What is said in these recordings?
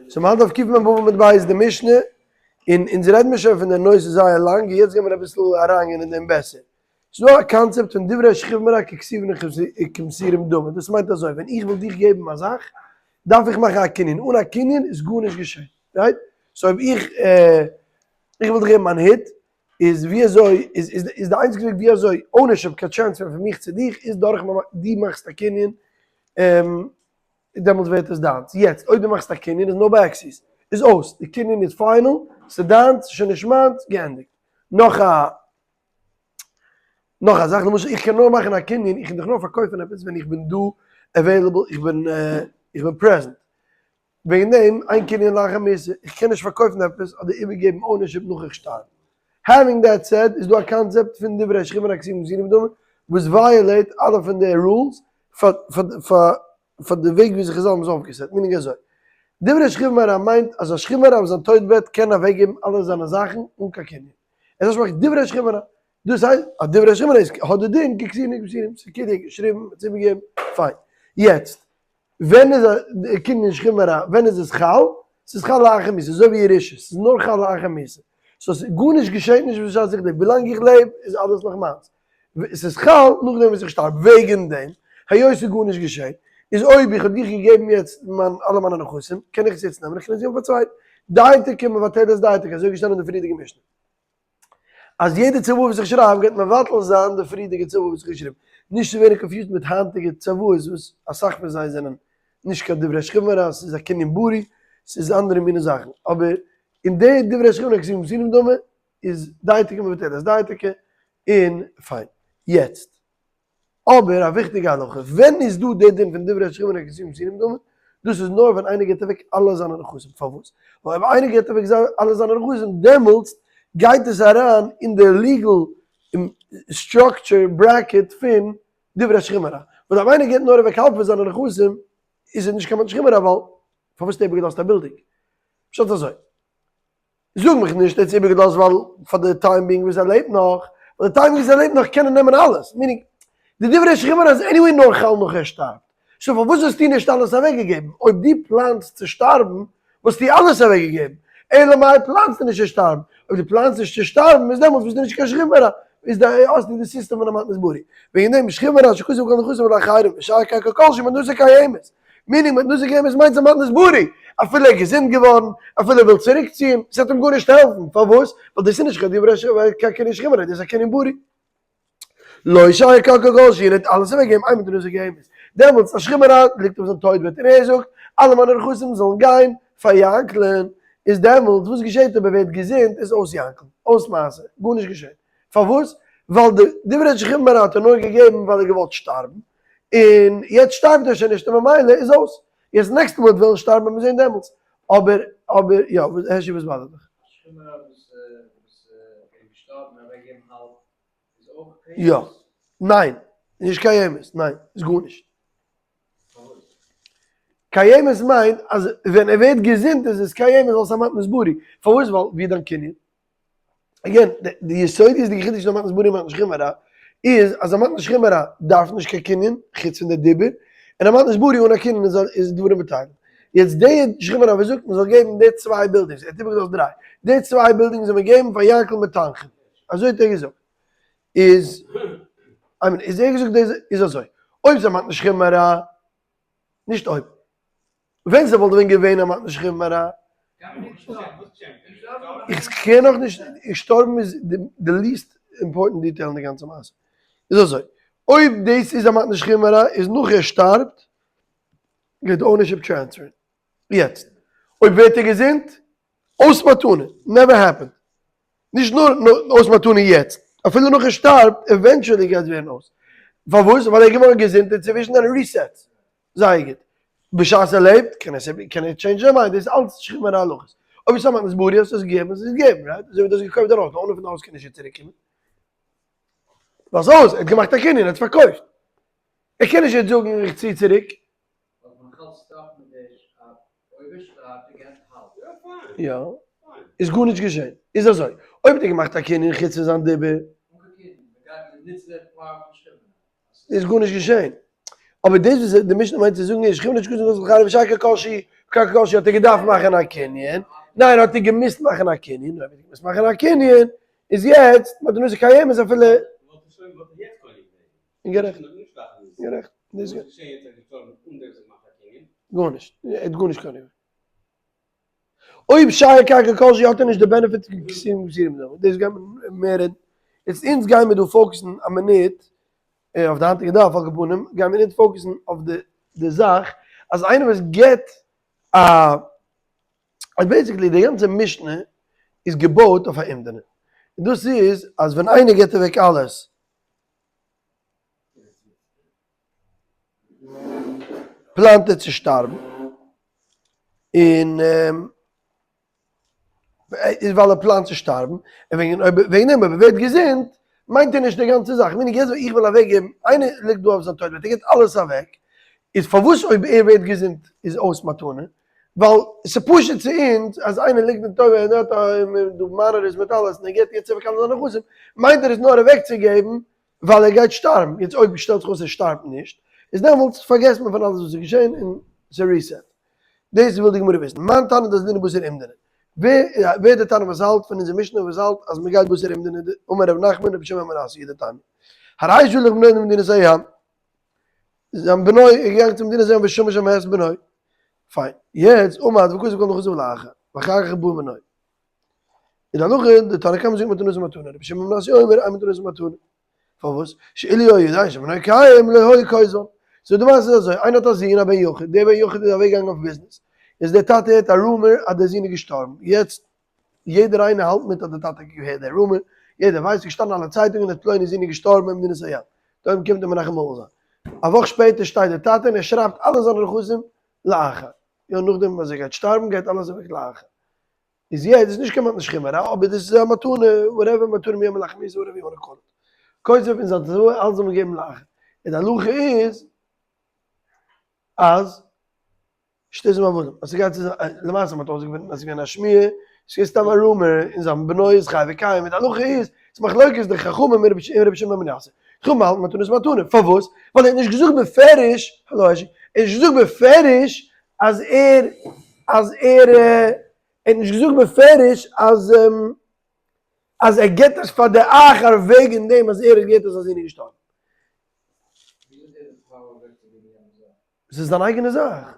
סאו מ'האלט אויף קמ"ו עמוד ב' די משנה, און אונז רעדן מיר שוין פון די נושא זייער לאנג, און יעצט גיימיר אביסל אריינגיין אין דעם בעסער. ס'איז דא א קאנצעפט פון דברי שכיב מרע ככתובין וכמסורים דמו, דאס מיינט אזוי, ווען איך וויל דיך געבן א זאך, דארף איך מאכן א קנין, אן א קנין איז גארנישט געשען, right? So אויב איך איך וויל דיך געבן מיין הוט, איז ווי אזוי, איז איז איז די איינציגסטע וועג ווי אזוי ownership קען transfer ן פון מיך צו דיך איז דורך דו מאכסט א קנין, דעמאלטס ווערט עס דיינס. יעצט אויב דו מאכסט א קנין איז no backsies, איז אויס, די קנין איז final, ס'איז דיינס, ס'איז שוין נישט מיינס, געענדיגט. נאך א נאך א זאך, למשל איך קען נאר מאכן א קנין, איך קען דיך נאר פארקויפן עפעס ווען איך בין דא available, איך בין איך בין present. וועגן דעם, אין קנין לאחר מיתה, איך קען נישט פארקויפן עפעס אדער איבערגעבן ownership נאך איך שטארב. Having that said, איז דא א קאנצעפט פון דברי שכיב מרע ככתובין וכמסורין דמו וואס violate אלע פון די rules פאר די וועג וויאזוי חזל האבן עס אויפגעסעט, meaning אזוי, דברי שכיב מרע מיינט אז א שכיב מרע אויף זיין טויט בעט קען אוועקגעבן אלע זיינע זאכן אן קיין קנין. ער זאל נישט מאכן דברי שכיב מרע, דאס הייסט אז דברי שכיב מרע איז האט די דין ככתובין וכמסורין, ס'איז כאילו געשריבן, מ'האט עס איבערגעגעבן, פיין. יעצט, ווען איז א קנין שכיב מרע, ווען איז עס חל? ס'איז חל לאחר מיתה, אזוי ווי ירושה, ס'איז נאר חל לאחר מיתה. So ס'איז גארנישט געשעט נישט בשעת איך לעב, ווילאנג איך לעב איז אלעס נאך מיינס. ס'איז חל נאכדעם וואס איך שטארב, וועגן דעם, היות ס'איז גארנישט געשען, איז אויב איך האב דיך געגעבן יעצט מיין אלע מיינע נכסים, קען איך עס יעצט נעמען, איך קען עס געבן פאר צווייטן. דעתו כמבטלת דעתו, אזוי איז געשטאנען אין די פריערדיגע משנה. אז יעדע צוואה וואס איך שרייב גייט מבטל זיין די פריערדיגע צוואה וואס איך האב געשריבן. נישט צו ווערן confused מיט היינטיגע צוואות וואס אסאך פון זיי זענען נישט קיין דברי שכיב מרע, ס'איז א קנין בריא, ס'איז אנדערע מיני זאכן. אבער אין די דברי שכיב מרע ככתובין וכמסורין דמו איז דעתו כמבטלת דעתו און פיין. יעצט. אבער א וויכטיגע הלכה, ווען איז דא די דין פון דברי שכיב מרע ככתובין וכמסורין דמו? דאס איז נאר ווען איינער גיבט אוועק אלע זיינע נכסים, פארוואס? ווייל אויב איינער גיבט אוועק אלע זיינע נכסים דעמאלטס גייט עס אריין אין די legal structure bracket פון דברי שכיב מרע, ווייל אויב איינער גיבט נאר אוועק האלב פון זיינע נכסים איז עס נישט קיין שכיב מרע ווייל פארוואס האט ער איבערגעלאזט א בילדינג? פשט אזוי. זאג מיך נישט ער האט עס איבערגעלאזט ווייל פאר די time being וואס ער לעבט נאך, ווייל די time being וואס ער לעבט נאך קען ער נעמען אלעס, meaning די דברי שכיב מרע איז anyway נאר חל נאך ער שטארבט, so פארוואס האסטו נישט אלעס אוועקגעגעבן, אויב דו פלאנסט צו שטארבן וואלסטו אלעס אוועקגעגעבן, אלא מאי פלאנסטו נישט צו שטארבן, אויב דו פלאנסט נישט צו שטארבן איז דעמאלטס ביסטו נישט קיין שכיב מרע, איז די האסטו די סיסטעם פון א מתנת בריא, וועגן דעם שכיב מרע שכתב כל נכסיו לאחרים ושאר קרקע כל שהוא מתנתו קיימת. meaning מתנתו קיימת מיינט ס'איז מתנת בריא, אפילו ער איז געזונט געווארן, אפילו ער וויל צוריק ציען, ס'וועט אים גארנישט העלפן, פארוואס? ווייל דאס איז נישט קיין דברי ש קיין קנין שכיב מרע, דאס איז א קנין בריא. לא שייר קרקע כל שהוא, ער האט אלעס אוועקגעגעבן אין מתנתו קיימת, דעמאלטס א שכיב מרע ליגט אויף זיין טויט בעט און ער זאגט, אלע מיינע נכסים זאלן גיין פאר יאנקל'ן, איז דעמאלטס וואס געשעט אויב ער ווערט געזונט איז אויס יאנקל, אויס מעשה, גארנישט געשען, פארוואס? ווייל די דברי שכיב מרע האט ער נאר געגעבן ווייל ער האט געוואלט שטארבן, און יעצט שטארבט ער שוין נישט און ממילא איז אויס. יעצט נעקסטע מאל וועט וועלן שטארבן וועט מען זען דעמאלטס. אבער אבער יא, הערשי וואס באדערט דיך? שכיב מרע וואס וואס איז געשטארבן און אוועקגעגעבן האלב איז אויך קיימת? יא. ניין. נישט קיימת. ניין. איז גארנישט. פארוואס? קיימת מיינט אז ווען ער ווערט געזונט איז עס קיימת ווייל ס'איז א מתנת בריא. פארוואס? ווייל ווי דיין קנין? Again, די יסודיות'דיגע חידוש פון א מתנת בריא און מתנת שכיב מרע איז אז א מתנת שכיב מרע דארף נישט קיין קנין, חוץ פון די דיבור, און א מתנת בריא אן א קנין איז דברים בטלים. יעצט די שכיב מרע וואס זאגט מען זאל געבן די צוויי בילדינגס, ער האט איבערגעלאזט דריי, די צוויי בילדינגס זאל מען געבן פאר יענקל מיט תנחום, אזוי האט ער געזאגט. איז, I mean, איז ער געזאגט דאס איז אזוי, אויב ס'איז א מתנת שכיב מרע, נישט אויב, ווען ס'וואלט ווען געווען א מתנת שכיב מרע. איך קען נאך נישט, געשטארבן איז די least important detail אין די גאנצע מעשה. איז אזוי, אויב דאס איז א מתנת שכיב מרע איז נאך ער שטארבט גייט די ownership transfer ן. יעצט, אויב ווערט ער געזונט, אויס מתנה, never happened. נישט נאר אויס מתנה יעצט, אפילו נאך ער שטארבט, eventually גייט עס ווערן אויס. פארוואס? ווייל ער איז געווארן געזונט אינצווישן און reset. זייער גוט. בשעת ער לעבט קען ער קען ער change זיין mind, דאס איז אלץ שכיב מרע הלכות. אויב איז א מתנת בריא האסטו עס געגעבן, האסטו עס געגעבן, right? אזוי ווי דו האסט געקויפט דיין הויז, די owner פון די הויז קען נישט צוריק קומען. ווייל ס'איז אויס, ער האט געמאכט א קנין, ער האט פארקויפט. ער קען נישט יעצט זאגן איך צי צוריק. יא, איז גארנישט געשען. איז אזוי, אויב האט ער געמאכט א קנין חוץ פון זיין דיבור, איז גארנישט געשען. אבער דאס וואס די משנה מיינט צו זאגן איז שכיב מרע שכתב כל נכסיו לאחרים ושאר קרקע כל שהוא. קרקע כל שהוא האט ער געדארפט מאכן א קנין, ניין האט ער געמוזט מאכן א קנין, אויב האט ער געמוזט מאכן א קנין, איז יעצט מתנתו קיימת אפילו. גערעכט. גערעכט. גארנישט. ער האט גארנישט קונה געווען. אויב שייר קרקע כל שהוא האט ער נישט די benefit פון כתובים ומסורים דמי. דאס גייט מען מער רעדן. יעצט אונז גיימיר דא focus ן א מינוט אויף די היינטיגע דף על כל פנים גיימיר אונז focus ן אויף די די זאך אז איינער וואס געבט א אז basically די גאנצע משנה איז געבויט אויף א אומדנא. און דאס איז אז ווען איינער געבט אוועק אלעס פלאנט ער צו שטארבן, און איז ווייל ער פלאנט צו שטארבן, און וועגן אויב וועגן דעם אויב ער ווערט געזונט מיינט ער נישט די גאנצע זאך, meaning יעצט ווען איך וויל אוועק געבן, איינער ליגט דא אויף זיין טויט בעט ער געבט אלעס אוועק, איז פארוואס אויב ער ווערט געזונט איז אויס מתנה? ווייל ס'איז פשוט צו אונז אז איינער ליגט אין טויט און האט א דא monitors מיט אלעס און ער געבט יעצט אוועק אלע זיינע נכסים, מיינט ער עס נאר אוועק צו געבן ווייל ער גייט שטארבן, יעצט אויב שטעלט זיך אויס ער שטארבט נישט, איז דעמאלטס פארגעסט מען פון אלעס וואס איז געשען און ס'איז reset. דאס וויל די גמרא וויסן, מאן תנא דאזלינן בתר אומדנא? ווער ווער די תנא וואס האלט פון אונזער משנה וואס האלט אז מ'גייט בתר אומדנא, אמר ר' נחמן רבי שמעון בן מנסיא דתניא, הרי שלח בנו למדינת הים, זיין בנו איז געגאנגען צו מדינת הים ושמע שם את בנו, פיין, יעצט עמד וכתב כל נכסיו לאחר, ואחר כך בא בנו. איז די הלכה, די תנא קמא זאגט מתנתו מתנה, רבי שמעון בן מנסיא אומר אין מתנתו מתנה. פארוואס? שאילו היה יודע שבנו קיים לא היה כותבן. so די מעשה איז אזוי, איינער האט א זון א בן יחיד, דער בן יחיד איז אוועק געגאנגען אויף ביזנעס, איז דער טאטע הערט א rumor אז דער זון איז געשטארבן, יעצט יעדער איינער האלט מיט אז דער טאטע האט געהערט דער rumor, יעדער ווייסט, ס'איז געשטאנען אין אלע צייטונגען אז פלוני'ס זון איז געשטארבן אין מדינת הים. דאן קומט ער מנחם אבל זיין. א וואך שפעטער שטייט דער טאטע און ער שרייבט אלע זיינע נכסים לאחר. יא נאכדעם אז ער גייט שטארבן גייט אלעס אוועק לאחר. איז יעצט איז נישט קיין מתנת שכיב מרע אבער דאס איז א מתנה whatever מתנה מיום מלאך מיתה whatever you want call it. כותב אין זיין צוואה אלעס זאל מען געבן לאחר. און די הלכה איז אז שטות עם עבדים אז ס'גייט צו זיין למעשה מ'האט אויסגעפונען אז ס'איז געווען א שמועה ס'איז געווען סתם א rumor און זיין בנו איז חי וקיים און די הלכה איז ס'איז מחלוקת די חכמים און רבי שמעון בן יוסי. חכמים האלטן מתנה איז מתנה פארוואס? ווייל ער האט נישט געזאגט בפירוש האלא אשי ער האט נישט געזאגט בפירוש אז ער אז ער ער האט נישט געזאגט בפירוש אז אז ער געבט עס פאר די אחר וועגן דעם אז ער האט געהערט אז זיין זון איז געשטארבן. ס'איז זיין אייגענע זאך,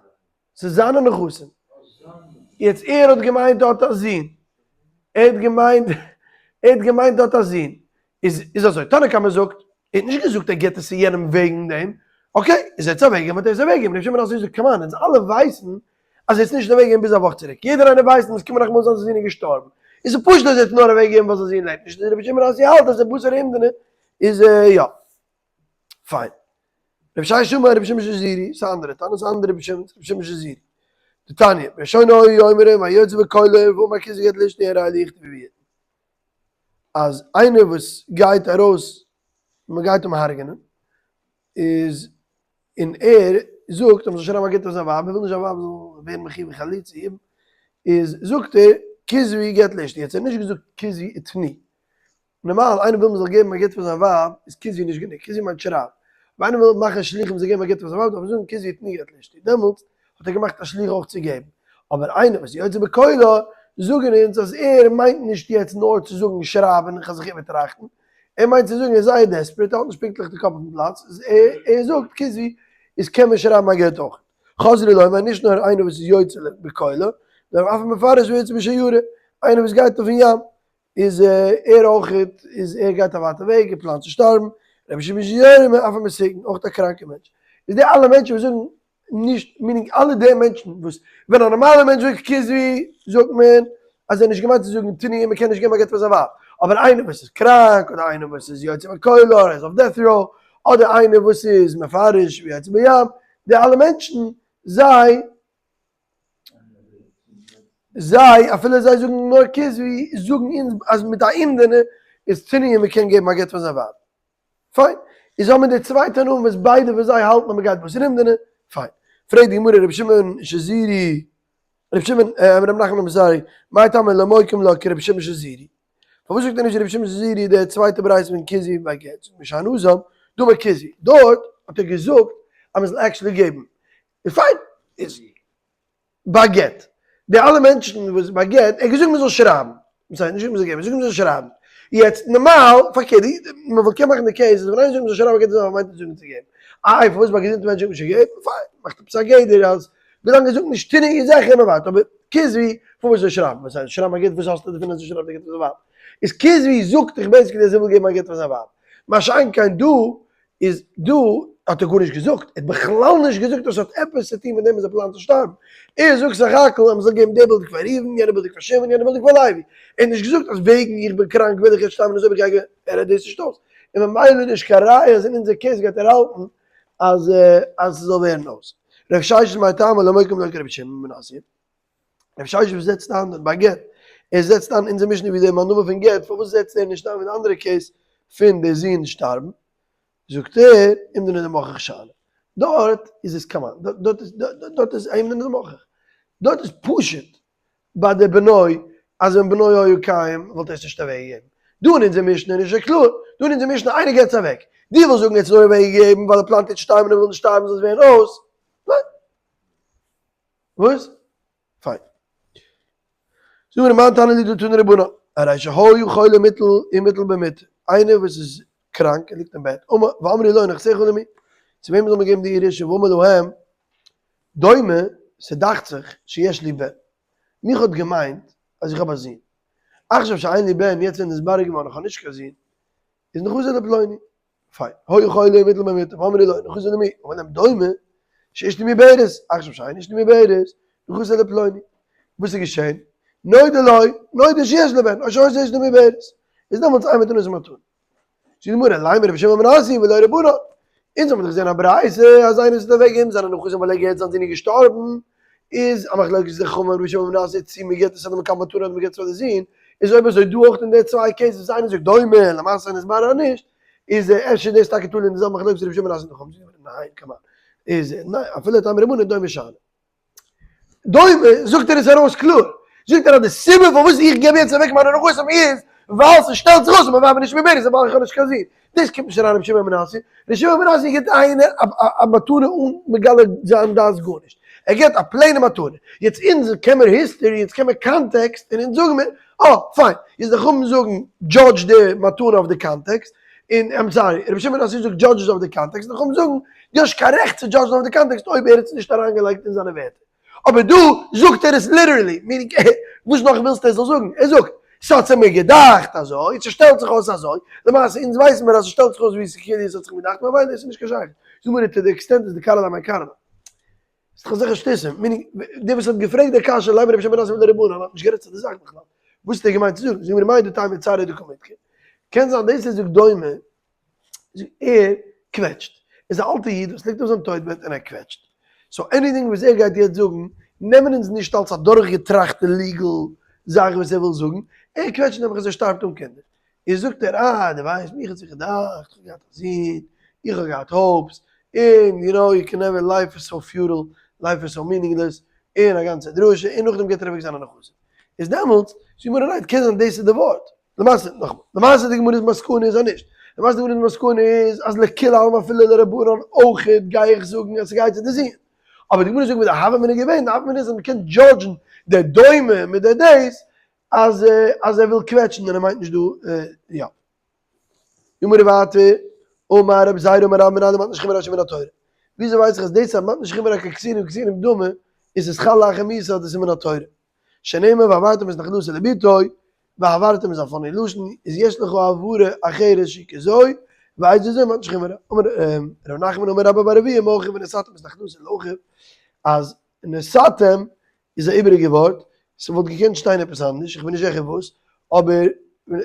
ס'איז זיינע נכסים. יעצט ער האט געמיינט ער האט א זון, ער האט געמיינט ער האט געמיינט ער האט א זון, איז איז אזוי, תנא קמא זאגט, ער האט נישט געזאגט ער גיבט עס צו יענעם וועגן דעם, okay, איז ער האט עס אוועקגעגעבן האט ער עס אוועקגעגעבן, רבי שמעון בן עזאי זאגט come on, אונז אלע ווייסן אז ער האט עס נישט אוועקגעגעבן ביז א וואך צוריק, יעדער איינער ווייסט אז קומען נאכאמאל זיין זון איז געשטארבן, איז עס פשוט אז ער האט נאר אוועקגעגעבן ווייל זיין זון לעבט נישט, איז רבי שמעון בן עזאי האלט אז ער בתר אומדנא איז יא. פיין. רבי ששת אמר רבי שמעון שזורי, ס'איז א אנדערע תנא, ס'איז א אנדערע רבי שמעון, רבי שמעון שזורי. דתניא, בראשונה היו אומרים היוצא בקולו ואמר כתבו גט לאשתי הרי אלו יכתבו ויתנו. אז איינער וואס גייט ארויס, מען גייט אים הרג'נען, איז, און ער זאגט אז מען זאל שרייבן א גט אויף זיין ווייב, ער וויל נישט זיין ווייב זאל ווערן מחיוב אין חליצה, איז זאגט ער כתבו גט לאשתי, יעצט ער האט נישט געזאגט כתבו ותנו, נארמאל איינער וויל מען זאל געבן א גט פאר זיין ווייב איז כתבו נישט גענוג, כתבו מיינט שרייב, אויב איינער וויל מאכן שליחים זאל געבן א גט פאר זיין ווייב דארף מען זאגן כתבו ותנו גט לאשתי, דעמאלטס האט ער געמאכט א שליח אויך צו געבן, אבער איינער וואס יוצא בקולו זאגן אונז אז ער מיינט נישט יעצט נאר צו זאגן שרייבן און זיך איבערטראכטן, ער מיינט צו זאגן ער איז זייער desperate ער האט נישט פונקטליך די קאפ אויפן פלאץ, איז ער זאגט כתבו איז קען מען שרייבן א גט אויך. חזרו לומר נישט נאר איינער וואס איז יוצא בקולו, נאר אף המפרש ויוצא בשיירה, איינער וואס גייט אויפן ים, איז ער אויך איז ער גייט א ווייטע וועג ער פלאנט צו שטארבן, רבי שמעון זיורי אף המסוכן אויך א קראנקע מענטש, איז די אלע מענטשן וואס זאגן נישט meaning אלע די מענטשן וואס ווען א נארמאלע מענטש זאגט כתבו זאגט מען אז ער האט נישט געמיינט צו זאגן תנו און מען קען נישט געבן א גט פאר זיין ווייב, אבער איינער וואס איז קראנק אדער איינער וואס איז יוצא בקולו ער איז אויף death row אדער איינער וואס איז מפרש ויוצא בים די אלע מענטשן זיי זיי, אפילו זיי זאגן נאר כתבו, זאגן אונז אז מיט א אומדנא איז תנו און מ'קען געבן א גט פאר זיין ווייב. פיין. איז האבן מיר די צוויי תנאים וואס ביידע וואס זיי האלטן אז מ'גייט בתר אומדנא. פיין. פרעגט די גמרא רבי שמעון שזורי, רבי שמעון, רבי נחמן I'm sorry, מאי טעמא לא מוקים לה כרבי שמעון שזורי? פארוואס זאגט ער נישט רבי שמעון שזורי די צווייטע ברייתא פון כתבו ביי גט? זאגט מען שאני התם, דאמר כתבו. דארט האט ער געזאגט אז מ'זאל actually געבן. איז פיין. איז. ביי גט, די אלע מענטשן וואס ביי גט, ער האט געזאגט מען זאל שרייבן, ס'הייסט נישט מען זאל געבן, ער זאגט מען זאל שרייבן, יעצט נארמאל, פארקערט, מען וואלט קענען מאכן די case אז ווען איינער זאגט מען זאל שרייבן א גט זאל מיינט ער זאגן צו געבן, איי פארוואס ביי געזונטע מענטשן זאגט מען נישט געבן, פיין, מאכט עפעס א גדר אז ווילאנג ער זאגט נישט טו נישט זיכער מען ווארט, אבער כזבי פארוואס זאל שרייבן, וואס הייסט שרייבן א גט וואס האסטו דערפון אז ער שרייבט א גט פאר זיין ווייב, איז כזבי זאגט איך basically אז ער וויל געבן א גט פאר זיין ווייב, מה שאין כן דא איז דא האט ער גארנישט געזאגט, ער האט בכלל נישט געזאגט אז ס'האט עפעס צו טון מיט דעם אז ער פלאנט צו שטארבן, ער זאגט סך הכל אז מ'זאל געבן די בילדינג פאר ראובן, יענע בילדינג פאר שמעון, יענע בילדינג פאר לוי, ער האט נישט געזאגט אז וועגן איך בין קראנק וויל איך יעצט שטארבן און אזוי גיי איך, ער רעדט דאס נישט אויס, און ממילא איז נישט קיין ראיה אז אין אונזער case גייט ער האלטן אז אז ס'זאל ווערן אויס. רב ששת מאי טעמא לא מוקים לא כרבי שמעון בן עזי'. רב ששת וואס זעצט איין דארט ביי גט, ער זעצט איין אונזער משנה ווי דער מאן דאמר פון גט, פארוואס זעצט ער נישט איין ווי די אנדערע case פון די זון שטארבן? זאגט ער, אומדנא דמוכח שאני. דארט איז עס כמעט, דארט איז, דארט איז אומדנא דמוכח. דארט איז פשוט ביי די בנו אז ווען בנו היה קיים וואלט ער עס נישט אוועקגעגעבן. דא אין אונזער משנה איז נישט אזוי קלאר. דא אין אונזער משנה איינער געבט עס אוועק. דו ווילסט זאגן ער האט עס נאר אוועקגעגעבן ווייל ער פלאנט יעצט שטארבן און ער וויל נישט שטארבן זאל עס ווערן אויס. ניין. וואס? פיין. זאג מיר מאן תנא דידא תנו רבנן, הרי שהיה חולה מוטל ומוטל במיטה, איינער וואס איז קראנק און ליגט אין בעט, אמר ואמרו לו נכסיך למי, צו וועמען זאל מען געבן די ירושה, ואמר להם, דומה, ס'דאכט זיך, שיש לי בן. מיך האט געמיינט אז איך האב א זון. עכשיו שאין לי בן, יעצט ווען נתברר געווארן איך האב נישט קיין זון, איז נכסי לפלוני. פיין. היה חולה ומוטל במיטה, ואמרו לו, נכסי למי? אמר להם, דומה, שאשתי מעוברת, עכשיו שאין אשתי מעוברת, נכסי לפלוני. וואס איז געשען? נודע לו, נודע שיש לו בן, או שהיתה אשתו מעוברת. איז דעמאלטס אין מתנות מתנה. זאגט די גמרא, לימא רבי שמעון בן עזי' ולא רבנן. אונז האבן דאך געזען א ברייתא אז איינער וואס האט אוועקגעגעבן זיינע נכסים ווייל ער געהערט זיין זון איז געשטארבן, איז א מחלוקת די חכמים רבי שמעון בן עזי' צי מען געבט עס אדער מקבל מתנה אדער מען געבט עס פאר די זון, איז אויב אזוי דא אויך אין די צוויי cases וואס איינער זאגט דומה למעשה נתברר אז נישט, איז אפשר דאס טאקע תלוי אין די זעלבע מחלוקת רבי שמעון בן עזי' און די חכמים, זאגט די גמרא ניין כמאן איז ניין אפילו טעמא רבנן דומה שאני. דומה, זאגט ער עס ארויס קלאר, זאגט ער אז די סיבה פארוואס איך געב יעצט אוועק מיינע נכסים איז ווייל ס'שטעלט זיך אויס אז מיין ווייב איז נישט מעוברת און ווייל איך האב נישט קיין זון. דאס קומט נישט אריין רבי שמעון בן עזי', רבי שמעון בן עזי' גיבט איינער א מתנה אן מגלה זיין דעת גארנישט, ער גיבט א plain ע מתנה, יעצט אונז קען מיר history, אונז קען מיר context, און אונז זאגן מיר, אה, פיין, יעצט די חכמים זאגן judge די מתנה אויף די context, און I'm sorry, רבי שמעון בן עזי' זאגט judge עס אויף די context, די חכמים זאגן, דו האסט קיין רעכט צו judge ן אויף די context אויב ער האט עס נישט אריינגעלייגט אין זיינע ווערטער. אבער דא זאגט ער עס literally, meaning וואס נאך ווילסטו ער זאל זאגן? ער זאגט, ס'האט זיך מיר געדאכט אזוי, ס'שטעלט זיך אויס אזוי, למעשה אונז ווייסן מיר אז ס'שטעלט זיך אויס ווי ס'כאילו עס האט זיך מיר געדאכט, ממילא איז נישט קיין שייכות. זאג מיר to the extent איז די קארעלע מיין קארעלע. ס'איז דאך אזעלכע שטותים, meaning דער וואס האט געפרעגט די קשיא לימא רבי שמעון בן עזי' ולא רבנן האט נישט גערעדט צו די זאך בכלל. וואס האט ער געמיינט צו זאגן? זאג מיר מאי דטעמא צעריה דקא מדכר. קען זיין דאס ער זאגט דומה, ער קוועטשט. ער איז א אלטע איד וואס ליגט אויף זיין טויט בעט און ער קוועטשט. so anything וואס ער גייט יעצט זאגן נעמען אונז נישט אלס א דורכגעטראכטע legal זאך וואס ער וויל זאגן. ער קוועטשט נעבעך אז ער שטארבט אן קינדער. איז זאגט ער אה דו ווייסט מיך האט זיך געדאכט איך האב געהאט א זון, איך האב געהאט hopes, און you know you can never life is so futile, life is so meaningless, און א גאנצע דרשה, און נאכדעם געבט ער אוועק זיינע נכסים. איז דעמאלטס, זאגט די גמרא right, קען זיין דאס איז די ווארט. למעשה, נאכאמאל, למעשה די גמרא'ס מסקנא איז אז נישט. למעשה די גמרא'ס מסקנא איז אז לכולי עלמא אפילו לרבנן אויכעט גיי איך זאגן אז ס'גייט צו די זון. אבער די גמרא זאגט ווי די הוה אמינא געווען, די הוה אמינא איז אז מ'קען judge ן די דומה מיט די דאס, אז אז ער וויל קוועטשן און ער מיינט נישט דא יא. גמרא ווייטער, אמר רבי זירא אמר רב מנין למתנה שכיב מרע שמן התורה. וויאזוי ווייס איך אז דאס אז מתנה שכיב מרע ככתובים ככתובים דומה איז עס חל לאחר מיתה אדער סימן התורה? שנאמר והעברתם את נחלתו לבתו, והעברתם איז א funny לשון, איז יש לך העברה אחרת שהיא כזו, ואיזו זו מתנה שכיב מרע. אמר ר' נחמן אמר רבה בר אבוה מהכא ונתתם את נחלתו לאחיו, אז נתתם איז א איבעריגע ווארט, ס'וואלט געקענט שטיין עפעס אנדערש, איך בין נישט זיכער וואס, אבער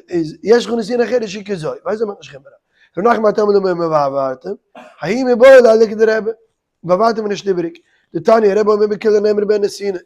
איז יש לך נתינה אחרת שהיא כזו, ווייסט ווען מ'האט נישט חומרא. ר' נחמן תלמיד אמר והעברתם, ההוא מיבעי ליה לכדרבי, והעברתם איז נישט איבעריג, דתניא רבי אומר בכולן נאמרה בהן נתינה,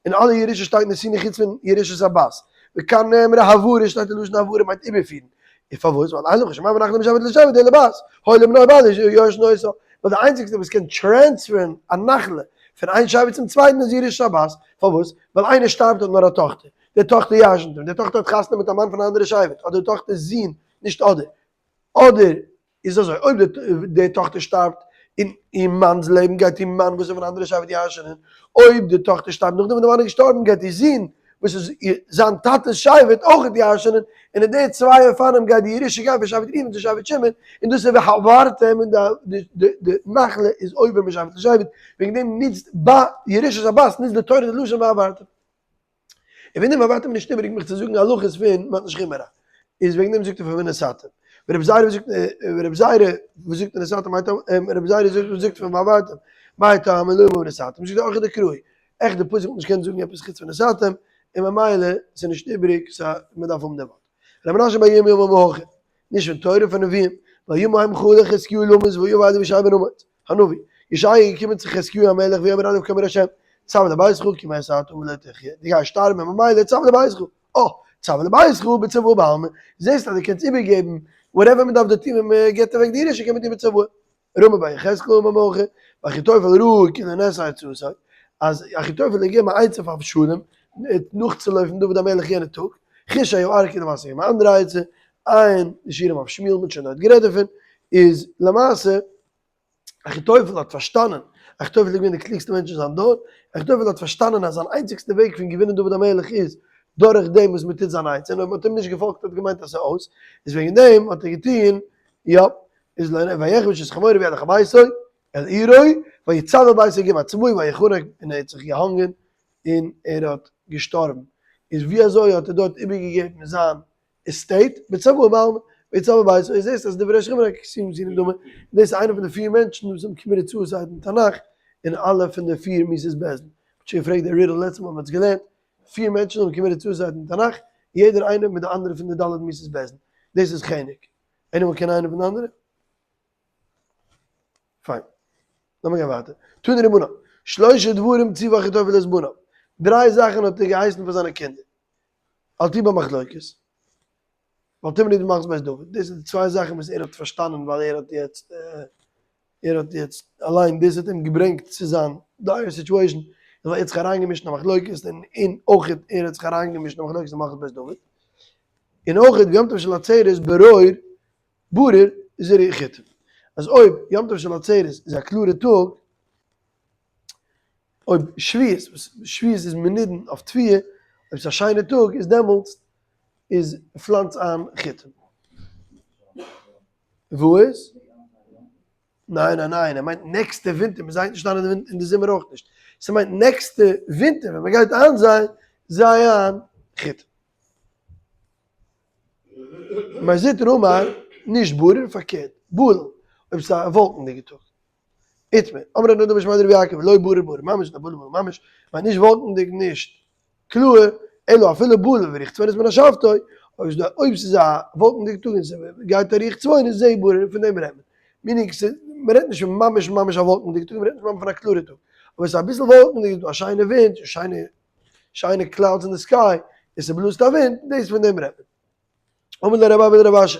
אין אלע ירושות שטייט נתינה חוץ פון ירושת הבת, וכאן נאמרה העברה שטייט די לשון העברה מיינט איבערפירן, און פארוואס? ווייל אין לך שמעביר נחלה משבט לשבט אלא בת, הואיל ובנו בעלה יורשין אותה, ווייל די איינציגסטע וואס קען transfer ן א נחלה פון איין שבט צום צווייטן איז ירושה בת, פארוואס? ווייל איינער שטארבט האט נאר א טאכטער, די טאכטער ירשנ'ט אים, די טאכטער האט חתונה מיט א מאן פון א אנדערע שבט, אדער די טאכטער'ס זון, נישט אדער, אדער איז אזוי, אויב די טאכטער שטארבט און איר מאנ'ס לעבן גייט איר מאן וואס איז פון א אנדערע שבט ירש'נען, אויב די טאכטער שטארבט נאכדעם וואס די מאן איז געשטארבן גייט איר זון וואס איז זיין טאטע'ס שבט אויך ירש'נען, און אין די צוויי אופנים גייט די ירושה גיין פון שבט ראובן צו שבט שמעון, און דאס איז והעברתם און די נחלה איז עובר משבט לשבט, וועגן דעם נוצט ביי ירושת הבת נוצט די תורה די לשון והעברתם. און וועגן דעם והעברתם איז נישט איבעריג מיך צו זאגן הלכות פון מתן שכיב מרע, איז וועגן דעם זאגט ער פון ונתתם. ורבי זירא וואס זאגט ורבי זירא וואס זאגט ונתתם מאי טעמא רבי זירא זאגט וואס זאגט פון והעברתם מאי טעמא לא אמר ונתתם זאגט ער אורחא דקראי עכט די פסוק וואלט נישט געקענט זאגן עפעס חוץ פון ונתתם און ממילא ס'איז נישט איבריג סא מ'דארף האבן די ווארט. ר' מנשה בר ירמי' אמר מהכא, נישט פון תורה פון נביאים, בימים ההם חלה חזקיהו למות ויבא אליו ישעי' בן אמוץ, הנביא, ישעי' איז געקומען צו חזקיהו המלך ויאמר אליו כה אמר ה', צו לביתך כי מת אתה ולא תחיה, דו גייסט שטארבן און ממילא צו לביתך, אה, צו לביתך בצוואה בעלמא, זעסט אז דו קענסט איבערגעבן whatever מען דארף דא טון ווען מען געבט אוועק די ירושה קען מען טון בצוואה. רמי בר יחזקאל אמר מהכא, ואחיתופל ראה כי לא נעשה עצתו, אז אחיתופל האט געגעבן א עצה פאר אבשלום נאכצולויפן דוד המלך יענע טאג, חושי הארכי למעשה געגעבן א אנדערע עצה, עיין די שיעורים אויף שמואל מ'האט שוין דארט גערעדט דערפון, איז למעשה אחיתופל האט פארשטאנען, אחיתופל איז געווען די קלוגסטע מענטש אין זיין דור, אחיתופל האט פארשטאנען אז זיין איינציגסטע וועג פון געווינען דוד המלך איז דורך דעם וואס מ'טוט זיין עצה, און אויב מ'האט אים נישט געפאלגט האט געמיינט אז ס'איז אויס, איז וועגן דעם האט ער געטון, יא, איז לא נ ויחבש את חמורו וילך הביתו אל עירו ויצוה אל ביתו ג' עצמו ויחנק און ער האט זיך געהאנגען און ער האט געשטארבן, איז ווי אזוי האט ער דארט איבערגעגעבן זיין estate? בצוואה בעלמא, ויצוה אל ביתו, איז דאס אז דברי שכם רק כסים זינו דומה, דאס איז איינער פון די פיר מענטשן וואס האבן committed suicide אין תנך, און אלע פון די פיר מיתות בית דין. מ'האט שוין געפרעגט די riddle לעצטע מאל מ'האט עס געלערנט, פיר מענטשן האבן committed suicide אין תנך, יעדער איינער מיט די אנדערע פון די ד' מיתות בית דין. דאס איז חנק. איינער קען איינער פון די אנדערע? פיין. לאמיר גיין ווייטער. תנו רבנן, שלשה דברים ציווה אחיתופל את בניו. דריי זאכן האט ער געהייסן פאר זיינע קינדער. אל תהי במחלוקת. ואל תמרדו במלכות בית דוד. דאס איז די צוויי זאכן וואס ער האט פארשטאנען ווייל ער האט יעצט ער האט יעצט אליין דאס האט אים געברענגט צו זיין dire situation ווייל ער האט זיך אריינגעמישט אין א מחלוקת און און אויך ער האט זיך אריינגעמישט אין א מחלוקת אין מלכות בית דוד. און אויך ויום טוב של עצרת ברור ברור זרעו חיטים אז אויב יום טוב של עצרת איז א קלארע טאג, אויב שבועות וואס שבועות איז מנידון אויף תבואה, אויב ס'איז א שיינע טאג איז דעמאלטס איז פלאנץ איין חיטים. וואס? ניין ניין ניין ער מיינט נעקסטע ווינטער מען זייט נישט איין אין די זומער אויך נישט, ס'מיינט נעקסטע ווינטער ווען מען גייט איינזייען זיי איין חיטים. מר זוטרא אמר, נישט ברור, פארקערט, בהלול, אויב ס'איז א וואלקנדיגע טאג. איתמר, אמר רב נהורדעא משמיה דרבי יעקב, לא ברור ברור ממש, אלא בהלול בהלול ממש, מיינט נישט וואלקנדיג נישט קלאר, אלא אפילו בהלול ורוח צפונית מנשבתו, אויב ס'איז א וואלקנדיגע טאג און ס'גייט א רוח צפונית, זה ברור, פון דעם רעדט מען. meaning מ'רעדט נישט פון ממש ממש א וואלקנדיגע טאג, מ'רעדט נישט ממש פון א קלארע טאג, אבער ס'איז אביסל וואלקנדיג, איז דא א שיינע ווינט, שיינע שיינע clouds אין די sky, און ס'בלאזט א ווינט, דאס פון דעם רעדט מען. אמר ליה רב אבא לרב אשי,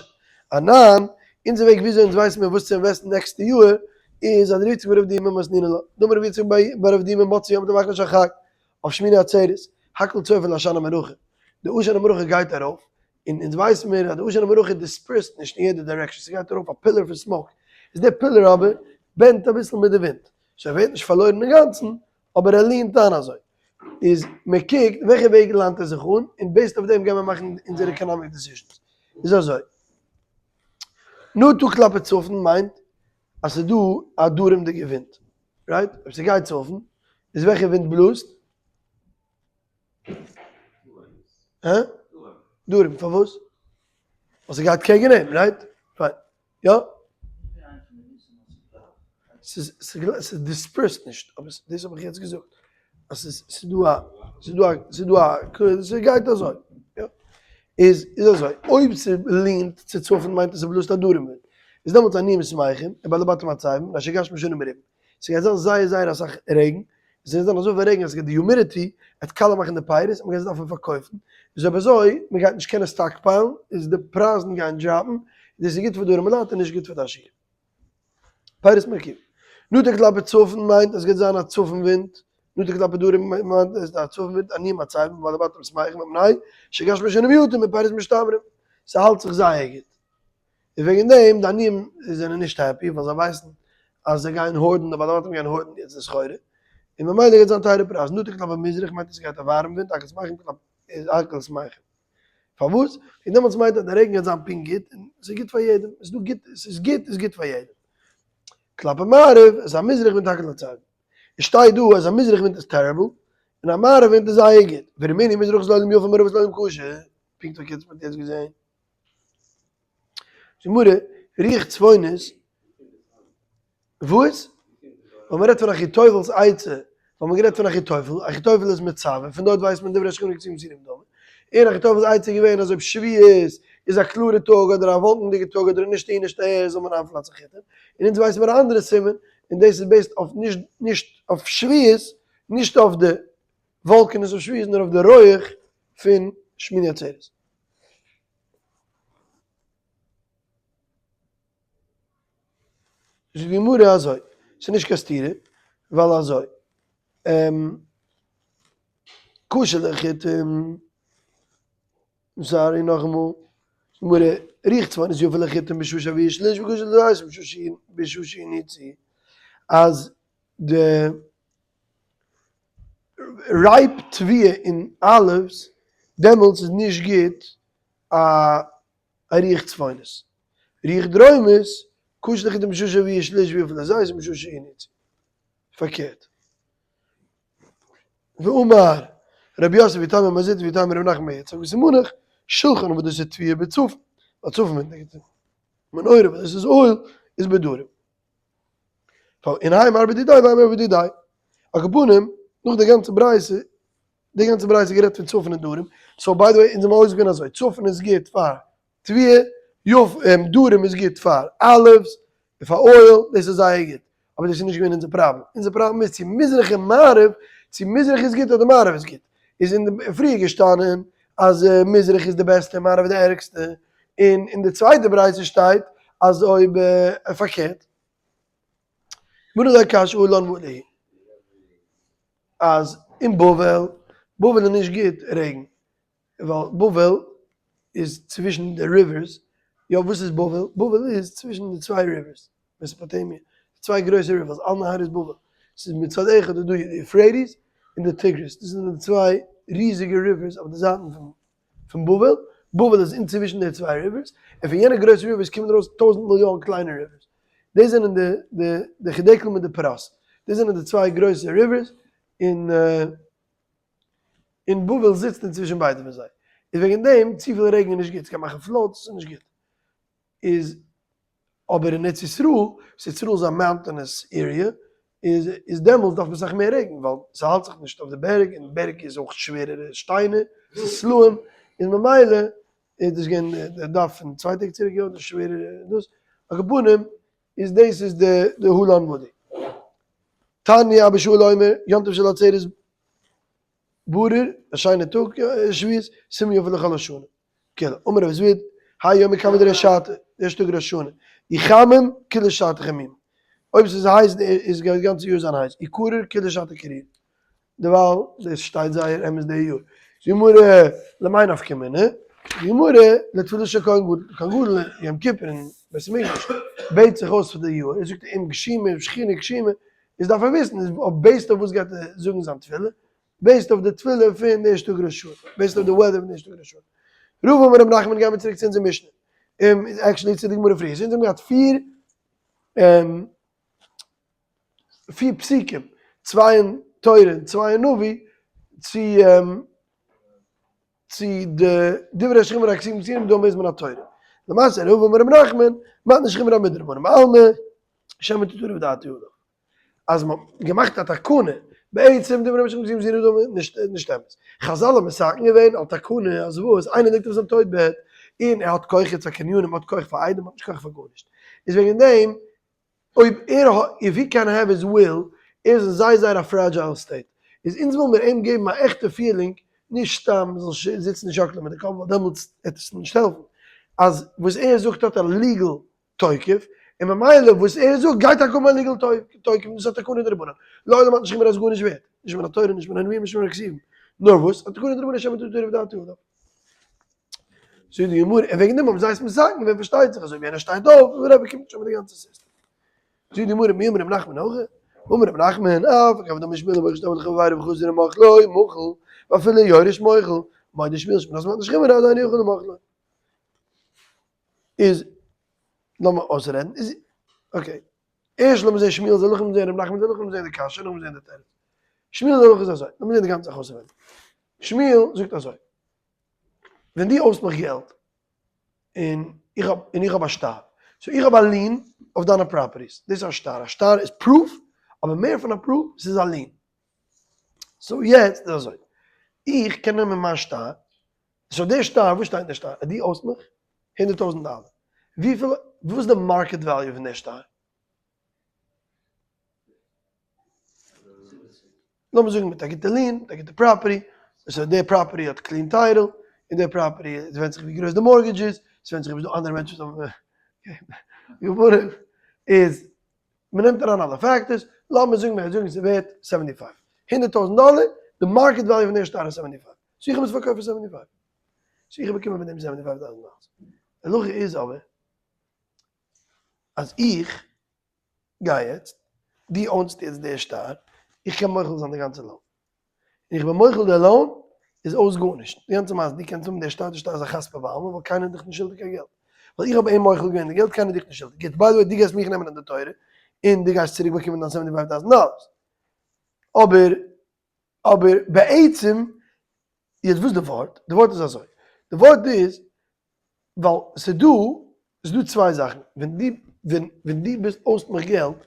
אנן, אונזער וועג וויאזוי אונז ווייסן מיר וואס צו invest ן נעקסטע יאר, איז אדרב יצחק ברב דימא מתנינן לה, דאמר רב יצחק ברב דימא מוצאי יום טוב אחרון של חג, אויף שמיני עצרת, הכל צופין לעשן המערכה, די עשן המערכה גייט ארויף, און אונז ווייסן מיר אז די עשן המערכה disperse ט נישט אין יעדע direction, ס'גייט ארויף א pillar פון smoke, איז דער pillar אבער bend ט אביסל מיט די ווינט, so ער ווערט נישט פארלוירן אינגאנצן, אבער ער lean ט איין אזוי. איז מען קוקט וועלכע וועג lean ט ער זיך אן, און based אויף דעם גייען מיר מאכן אונזערע economic decisions. איז אזוי. נטה כלפי צפון מיינט אז ס'איז דא א דרומ'דיגע ווינט. right? אויב ס'גייט צפון, איז וועלכע ווינט בלאזט? הא? דרום. פארוואס? ווייל ס'גייט קעגן אים, right? פיין. יא? ס'איז ס'איז disperse ט נישט, אבער דאס האב איך יעצט געזאגט, אז ס'איז ס'איז דא א ס'איז דא א ס'איז דא א ס'גייט אזוי, יא. איז איז אזוי, אויב ס' lean ט צו צפון מיינט עס ס'בלאזט א דרום ווינט, איז דעמאלטס עניים שמחים, ובעלי בתים עצבים, מפני שגשמים שנים מרובים. ס'גייט זיין זייער זייער אסאך רעגן, ס'גייט זיין אזויפיל רעגן אז ס'גייט די humidity וועט קאלע מאכן די פירות און מ'גייט עס דארפן פארקויפן, איז אויב אזוי מ'גייט נישט קענען stockpile ן איז די פרייזן גייען drop ן, דאס איז גוט פאר די ארימע לייט און נישט גוט פאר די עשירים. פירות מרקיעים. נטה כלפי צפון מיינט אז ס'גייט זיין א צפון ווינט, נטה כלפי דרום מיינט אז א צפון ווינט עניים עצבים ובעלי בתים שמחים מפני שגשמים שנים מועטים ופירות משתמרים, ס'האלט זיך זייער גוט. און וועגן דעם די עניים זענען נישט happy ווייל זיי ווייסן אז זיי גייען hoard ן, די בעלי בתים גייען hoard ן יעצט די סחורה, און ממילא גייט זיין טייערע פרייזן. נוטה כלפי מזרח מיינט עס גייט א ווארעם ווינט, הקל צמחים כלפי איז הקל צמחים. פארוואס? און דעמאלטס מיינט אז די רעגן גייט זיין פונקט גוט, און ס'איז גוט פאר יעדעם, ס'איז דא גוט, ס'איז גוט איז גוט פאר יעדעם. כלפי מערב איז א מזרח ווינט הקל עצבים. עס שטייט דא אז א מזרח ווינט איז terrible, און א מערב ווינט איז זייער גוט. ורמינהי מזרח איז לעולם יפה מערב איז לעולם קשה. פונקט פארקערט וואס מ'האט יעצט געזען. גמרא, רוח צפונית, וואס? ווייל מ'רעדט פון אחיתופל'ס עצה, ווייל מ'האט גערעדט פון אחיתופל, אחיתופל איז מצוה, פון דארט ווייסט מען דברי שכינה כתובים סינים דומה, און אחיתופל'ס עצה איז געווען אז אויב שבועות איז א קלארע טאג אדער א וואלקנדיגע טאג אדער נישט אהין נישט אהער זאל מען איינפלאנצן חיטים, און אונז ווייסן מיר א אנדערע סימן, און דאס איז based אויף נישט נישט אויף שבועות, נישט אויף די וואלקענעס אויף שבועות נאר אויף די רויעך פון שמיני עצרת. זאגט די גמרא אזוי, ס'איז נישט קיין סתירה, ווייל אזוי, קשה לחיטים, sorry נאכאמאל, גמרא, רוח צפונית יפה לחיטים בשעה שהבערה שליש וקשה לזיתים בשעה שהניצו, אז די ripe תבואה און olives, דעמאלטס איז נישט גוט א רוח צפונית. רוח דרומית, קשה לחיטים בשעה שהבערה שליש ויפה לזיתים בשעה שהניצו. פארקערט. ואמר רבי יוסף ואיתימא מר זוטרא ואיתימא רב נחמן בר יצחק וסימנך שולחן וואס דאס איז תבואה בצפון, ווייל צפון מיינט נעגעטיוו. מנורה וואס דאס איז oil איז בדרום. און האי מר בדידיה והאי מר בדידיה. על כל פנים, נאך די גאנצע ברייתא, די גאנצע ברייתא איז גערעדט פון צפון און דרום, so by the way אונז זעמיר אויסגעווען אזוי, צפון איז גוט פאר תבואה, דרום איז גוט פאר olives, און פאר oil, דאס איז זייער גוט, אבער דאס איז נישט געווען אונזער פראבלעם, אונזער פראבלעם איז צו מזרח און מערב, צו מזרח איז גוט אדער מערב איז גוט, איז אין די פריער געשטאנען אז מזרח איז די בעסטע און מערב איז די ערגסטע, און אין די צווייטע ברייתא שטייט אז אויב פארקערט. גמרא לא קשיא הא לן והא להו אז אין בבל, בבל איז נישט גוט רעגן, ווייל בבל איז צווישן די rivers, יא וואס איז בבל? בבל איז צווישן די צוויי rivers, מעסאפאטעמיע, די צוויי גרויסע rivers, על נהרות בבל, ס'איז מצד אחד איז דא די יופרעטיס און די טיגריס, דאס זענען די צוויי ריזיגע rivers אויף די זייטן פון בבל, בבל איז אינצווישן די צוויי rivers, און פון יענע גרויסע rivers קומען ארויס טויזנט מיליאן קליינע rivers, דאס זענען די די די חידקל מיט די פרת, דאס זענען די צוויי גרויסע rivers, און און בבל זיצט אינצווישן ביידע פון זיי, איז וועגן דעם צופיל רעגן איז נישט גוט, ס'קען מאכן floods, ס'איז נישט גוט, איז אבער אין ארץ ישראל, וואס ארץ ישראל איז א mountainous area, איז איז דעמאלטס דארף מען סאך מער רעגן, ווייל ס'האלט זיך נישט אויף די בערג, און בערג איז אויך שווערערע שטיינער, ס'איז סלעים, איז ממילא איז דאס געווען די דף פון צוויי טעג צוריק, יא, די שווערערע דאס, על כל פנים איז דאס איז די די הא לן וואדי. תניא אבא שאול אומר, יום טוב של עצרת ברור, א שיינע טאג, שבועות, סימן יפה לכל השנה. כולה, אמר רבי זביד, האי יומא קמיה דריש שעתא, די ערשטע טאג ראש השנה, אי חמים כולא שתא חמימא. אויב ס'איז הייס איז גייט די גאנצע יאר זיין הייס, אי קריר כולא שתא קרירא. דערווייל דאס שטייט זייער אמת די יאר. די גמרא למאי נפקא מינה? די גמרא לתפילת של כהן גדול, כהן גדול יום כיפור אין בית המקדש בעט זיך אויס פאר די יאר, ער זאגט אם גשימה שחין גשימה, איז דארף ער וויסן איז אויף based אויף וואס גייט ער זאגן זיין תפילה, based אויף די תפילה פון די ערשטע טאג ראש השנה, based אויף די weather פון די ערשטע טאג ראש השנה. רבא אמר רב נחמן גיימיר צוריק צו אונזער משנה, actually צו די גמרא פריער, so אונז האבן געהאט פיר פיר פסוקים, צוויי אין תורה און צוויי אין נביא, צו צו די דברי השכינה והכתובים כתובים דא מוז מען א תורה. למעשה רבא אמר רב נחמן, מתנה שכינה מדרבנן בעלמא, שמא תטרף דעתו עליו. אז מען האט געמאכט א תקנה, בעצם דברי השכינה והכתובים כתובים דא נישט נישט אמת. חזל האבן מתקן געווען על תקנה אז וואס, איינער ליגט אויף זיין טויט בעט, און ער האט כח יעצט פאר קניונים, האט כח פאר עדים, האט נישט כח פאר גארנישט. איז וועגן דעם אויב ער האט, if he can have his will, ער איז אין זייער זייער א fragile state, איז אונז ווילן מיר אים געבן א עכטע feeling, נישט סתם זאל זיצן און שאקלען מיט די קאפ ווייל דעמאלטס וועט עס נישט העלפן, אז וואס ער זאגט האט א legal תוקף, און ממילא וואס ער זאגט גייט טאקע האבן א legal תוקף, און דאס איז א תקנה דרבנן, לעולם האט נישט חומרא אז גארנישט ווערט, נישט מן התורה נישט מן הנביאים נישט מן הכתובים, נאר וואס, א תקנה דרבנן שמא תטרף דעתו עליו. זאגט די גמרא, און וועגן דעם האבן זיי עס מתקן געווען פארשטייט זיך אזוי ווי איינער שטייט אויף, און דער רבי קומט שוין מיט די גאנצע סיסטעם. זאגט די גמרא מי אמר רב נחמן הכי? אמר רב נחמן, אף על גב דאמר שמואל המוכר שטר לחבירו וחזר ומחלו מחול, ואפילו יורש מוחל, מודה שמואל שאם נתנו במתנת שכיב מרע אינו יכול למחלו. איז, לאמיר אויסרעדן, איז, okay, ערשט לאמיר זען שמואל'ס הלכה, לאמיר זען רב נחמנ'ס הלכה, לאמיר זען די קשיא, לאמיר זען די תירוץ. שמואל'ס הלכה איז אזוי, לאמיר זען די גאנצע זאך אויסענווייניג. שמואל זאגט אזוי, ווען דו אויסט מיך געלט, און איך האב, און איך האב א שטר, so איך האב א lien אויף דיינע properties, דאס איז א שטר, א שטר איז proof, אבער מער פון א proof, ס'איז א lien. so יעצט איז אזוי, איך קען נעמען מיין שטר, so דער שטר, וואס שטייט אין דער שטר? אז דו אויסט מיך 100,000 דאלער, וויפיל, וואס איז די market value פון דער שטר? לאמיר זאגן מיט א גוטע lien, מיט א גוטע property, so דער property האט clean title, און דער property, עס ווענדט זיך ווי גרויס די mortgage איז, עס ווענדט זיך אויב ס'איז דא אנדערע מענטשן וואס האבן געווארען, איז מ'נעמט אריין אלע factors, לאמיר זאגן מ'וועט זאגן ס'איז ווערט 75, 100,000 דאלער, די market value פון דער שטר איז 75, so איך האב עס פארקויפט פאר 75, so איך האב באקומען פון דעם 75,000 דאלער. די הלכה איז אבער אז איך גיי יעצט, דו own סט יעצט די שטר, איך קען מוחל זיין די גאנצע loan. און איך בין מוחל די loan, איז אויס גארנישט. די גאנצע מעשה, דו קענסט האבן די שטר, די שטר איז א חספא בעלמא, ווייל קיינער איז דיך נישט שולדיג קיין געלט. ווייל איך האב אים מוחל געווען די געלט, קיינער איז דיך נישט שולדיג. גוט, by the way, דו גייסט מיך נעמען אין די תורה, און דו גייסט צוריק באקומען דיין 75,000 דאלער. אבער, אבער בעצם, יעצט וואס איז די ווארט? די ווארט איז אזוי, די ווארט איז, ווייל ס'איז דא, ס'איז דא צוויי זאכן, ווען דו, ווען, ווען דו ביסט אויסט מיך געלט,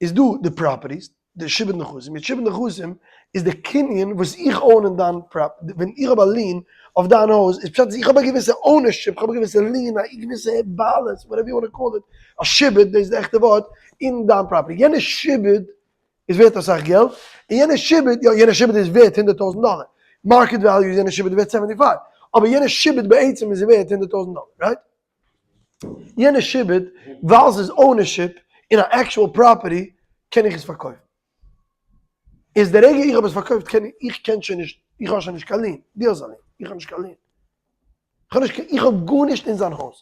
איז דא די properties, די שעבוד נכסים, מיט שעבוד נכסים איז די קנין וואס איך own אין דיין property, ווען איך האב א lien אויף דיין הויז, איז פשט אז איך האב א געוויסע ownership, איך האב א געוויסע lien, א געוויסע בעלות, whatever you want call it, א שעבוד, דאס איז די עכטע ווארט, אין דיין property, יענע שעבוד איז ווערט אסאך געלט, און יענע שעבוד, יא יענע שעבוד איז ווערט 100,000 דאלער, market value איז יענע שעבוד ווערט 75, אבער יענע שעבוד בעצם איז ווערט 100,000 דאלער, right? יענע שעבוד, ווייל ס'איז ownership אין א actual property, קען איך עס פארקויפן. איז די רגע איך האב עס פארקויפט קען איך, איך קען שוין נישט, איך האב שוין נישט קיין lien, דו האסט א lien, איך האב נישט קיין lien. איך האב נישט קיין, איך האב גארנישט אין זיין הויז.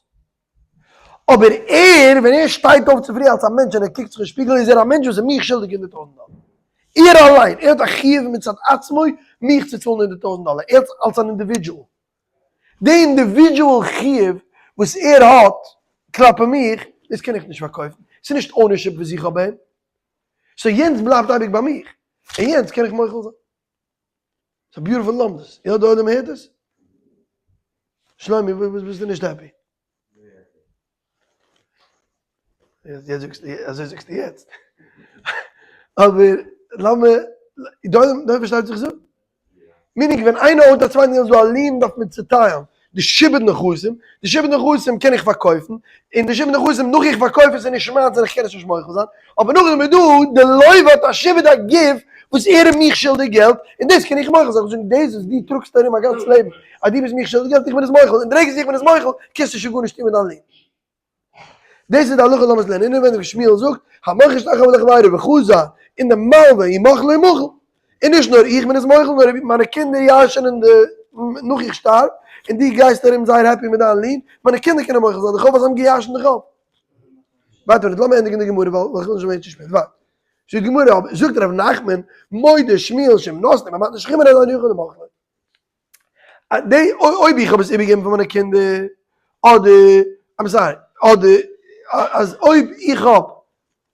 אבער ער, ווען ער שטייט אויף צופרי אלס א מענטש און ער קוקט זיך אין שפיגל איז ער א מענטש וואס איז מיך שולדיג 100,000 דאלער. ער אליין, ער האט א חיוב מצד עצמו מיך צו צאלן 100,000 דאלער, ער אלס אן individual. די individual חיוב וואס ער האט כלפי מיך, דאס קען איך נישט פארקויפן, ס'איז נישט ownership וואס איך האב ביי אים. so יענץ בלייבט אייביג ביי מיך, און יענץ קען איך מוחל זיין. ס'איז א beautiful לומדות. יא, די עולם הערט עס? שלומי, וואס ביסטו נישט happy? יעצט זאגסטו, אזוי זאגסטו יעצט. אבער לאמיר, די עולם פארשטייט וואס איך זאג? meaning ווען איינער own ט א צווייטן איז דא א lien דארף מען צוטיילן די שעבוד נכסים, די שעבוד נכסים קען איך פארקויפן, און די שעבוד נכסים נאך איך פארקויף עס איז נישט מיינס און איך קען עס נישט מוחל זיין, אבער נאכדעם איז דא די לוה האט א שעבוד הגוף וואס ער איז מיך שולדיג געלט, און דאס קען איך מוחל זיין, איך זאג דאס וואס דו טראגסט ארום א גאנץ לעבן אז דו ביסט מיך שולדיג געלט איך בין עס מוחל, און די רגע וואס איך בין עס מוחל קענסטו שוין גארנישט טון מיט דיין lien. דאס איז די הלכה לאמיר עס לערנען אינעווייניג ווי שמואל זאגט, המוכר שטר חוב לחבירו וחזר, און די מלווה הוא מחלו מחול. און נישט נאר איך בין עס מוחל, נאר מיינע קינדער ירש'ענען די נאך איך שטארב, און דו גייסט ארום זייער happy מיט דיין lien, מיינע קינדער קענען מוחל זיין די חוב ווייל זיי האבן געירש'נט די חוב. ווארט מינוט, לאמיר ענדיגן די גמרא ווייל איך וויל נישט ווערן צו שפעט, ווארט. זאגט די גמרא, אבער זאגט ר' נחמן, מודה שמואל שאם נתנו במתנת שכיב מרע אינו יכול למחלו. די אויב איך האב עס איבערגעגעבן פאר מיינע קינדער, אדער, I'm sorry, אדער אז אויב איך האב,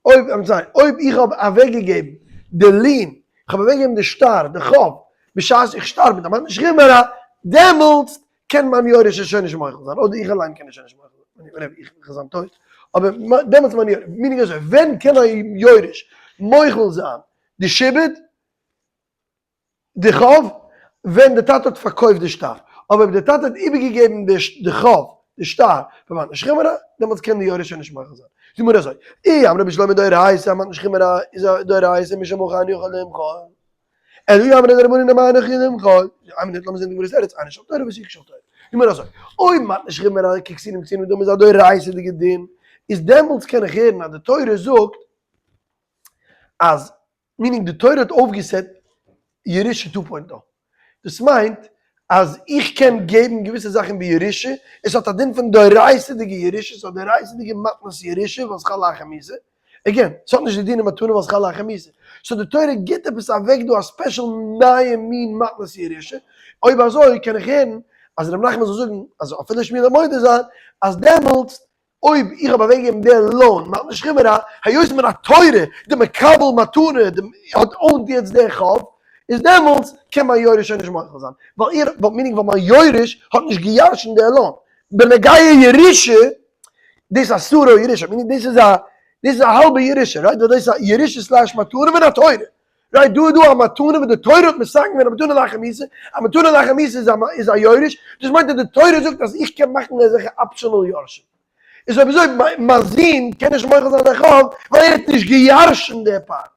אויב, I'm sorry, אויב איך האב אוועקגעגעבן די lien, איך האב אוועקגעגעבן די שטר, די חוב, בשעת איך שטארב מיט א מתנת שכיב מרע, דעמאלטס קען מיין יורש עס שוין נישט מוחל זיין, אדער איך אליין קען עס שוין נישט מוחל זיין, whatever, איך וועל זיין טויט, אבער דעמאלטס מיין יורש, meaning אזוי, ווען קען א יורש מוחל זיין די שעבוד? די חוב ווען די טאטע האט פארקויפט די שטר, אבער אויב די טאטע האט איבערגעגעבן די חוב, די שטר, פאר מתנת שכיב מרע, דעמאלטס קען די יורש שוין נישט מוחל זיין. זאגט מיר אזוי, אי אמרי בשלמא דאורייתא, מתנת שכיב מרע איז א דאורייתא משום הכי אינו יכול למחול. אלא אי אמרי דרבנן אמאי אינו יכול למחול. איין מינוט לאמיר זען די גמרא'ס תירוץ, אינו של תורה ותיקה של תורה. זאגט מיר אזוי, אויב מתנת שכיב מרע כקצינים קצינים דמי איז א דאורייתא'דיגע דין, איז דעמאלטס קען איך הערן אז די תורה זאגט אז meaning די תורה האט אויפגעסעט ירושה two point o. דאס מיינט אז איך קען געבן געוויסע זאכן בירושה, עס האט א דין פון דאורייתא'דיגע ירושה, עס האט דאורייתא'דיגע מתנת ירושה ווייל ס'חל לאחר מיתה, Again, ס'האט נישט די דיני מתנה ווייל ס'חל לאחר מיתה. So די תורה גיבט עפעס אוועק דא א special נייע מין מתנת ירושה, אויב אזוי קען איך הערן אז ר' נחמן זאל זאגן אז אפילו שמואל זאל מודה זיין אז דעמאלטס אויב איך האב אוועקגעגעבן די loan מתנת שכיב מרע, היות מן התורה די מקבל מתנה די האט own ט יעצט די חוב, איז דעמאלטס קען מיין יורש שוין נישט מוחל זיין, ווייל ער, meaning ווייל מיין יורש האט נישט געירשנט די loan. בנוגע ירושה, דאס איז א סורו ירושה, meaning דאס איז א, דאס איז א האלבע ירושה, right? ווייל דאס איז א ירושה slash מתנה מן התורה. Right? דא איז דא א מתנה וואס די תורה האט מתקן געווען א מתנה לאחר מיתה, א מתנה לאחר מיתה איז א איז א יורש, דאס מיינט אז די תורה זאגט אז איך קען מאכן אזעלכע optional יורשים. איז אויב אזוי מיין זון קען נישט מוחל זיין זיין חוב ווייל ער האט נישט געירשנט די part.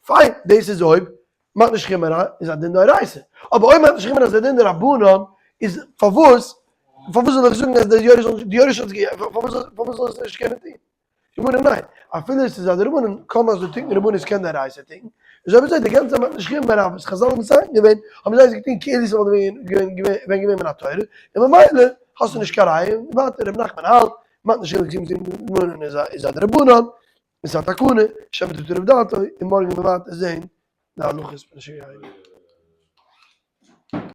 פיין, דאס איז אויב מתנת שכיב מרע איז א דין דאורייתא. אבער אויב מתנת שכיב מרע איז א דין דרבנן, איז פארוואס פארוואס זאל איך זאגן אז דער יורש זאל נישט, די יורש האט עס גע, פארוואס פארוואס זאל ער עס נישט קענען טון? גמרא ניין, אפילו עס איז א דרבנן, קוים אז די תיקון רבנות קען דאורייתא תיקון, איז אויב אזוי די גאנצע מתנת שכיב מרע וואס חזל האבן מתקן געווען, האבן זיי עס געטון כאילו עס וואלט געווען ווען געווען מן התורה, און ממילא האסטו נישט קיין ראיה, און ווייטער ר' נחמן האלט, מתנת שכיב מרע איז א דרבנן, איז א תקנה, שמא תטרף דעתו, און מארגן וועלן מיר ווייטער זען די הלכות פון שריעה.